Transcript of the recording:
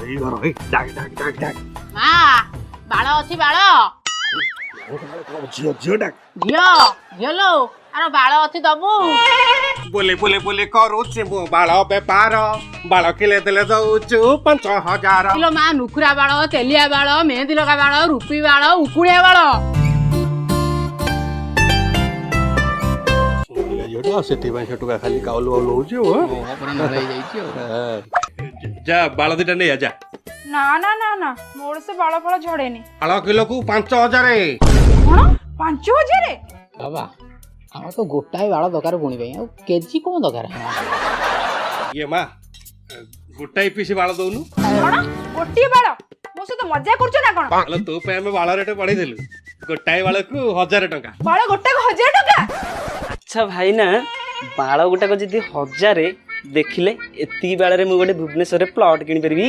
ଏଇ ଘର, ଏଇ ଡାକ ଡାକ ଡାକ ଡାକ। ମା, ବାଳ ଅଛି ବାଳ? ଝିଅ, ଝିଅ ଡାକ। ଝିଅ, ଝିଅ ଲୋ, ଆର ବାଳ ଅଛି ଦବୁ? ବୁଲି ବୁଲି ବୁଲି କରୁଛି ମୁଁ ବାଳ ବେପାର, ବାଳ କିଲେ ଦେଲେ ଦଉଛୁ 5000। କିଲୋ ମା, ନୁଖୁରା ବାଳ, ତେଲିଆ ବାଳ, ମେହେନ୍ଦି ଲଗା ବାଳ, ରୁପି ବାଳ, ଉକୁଳିଆ ବାଳ। ଝିଅଟା ସେଥିପାଇଁ ସେ ଟୋକା ଖାଲି କାଉଲୁ ବାଉଲୁ ହଉଛି ଆଉ, ହଁ? ଯା, ବାଳ ଦିଟା ନେଇ ଆ, ଯା। ନା ନା ନା ନା, ମୋର ସେ ବାଳ ଫାଳ ଝଡେନି। ବାଳ କିଲୋକୁ 5000। କଣ, 5000? ବାବା, ଆମର ତ ଗୋଟାଏ ବାଳ ଦରକାର ବୁଣି ପାଇଁ, ଆଉ କେଜି କଣ ଦରକାର? ଇଏ ମା, ଗୋଟାଏ ପିସ୍ ବାଳ ଦଉନୁ। କଣ, ଗୋଟିଏ ବାଳ? ମୋ ସହିତ ମଜା କରୁଛ ନା କଣ? ହେଲେ ତୋ ପାଇଁ ଆମେ ବାଳ ରେଟ୍ ବଢେଇଦେଲୁ, ଗୋଟାଏ ବାଳକୁ 1000 ଟଙ୍କା। ବାଳ ଗୋଟାକୁ 1000 ଟଙ୍କା? ଆଚ୍ଛା ଭାଇନା, ବାଳ ଗୋଟାକ ଯଦି 1000, ଦେଖିଲେ ଏତିକି ବାଳରେ ମୁଁ ଗୋଟେ ଭୁବନେଶ୍ୱରରେ ପ୍ଲଟ୍ କିଣିପାରିବି।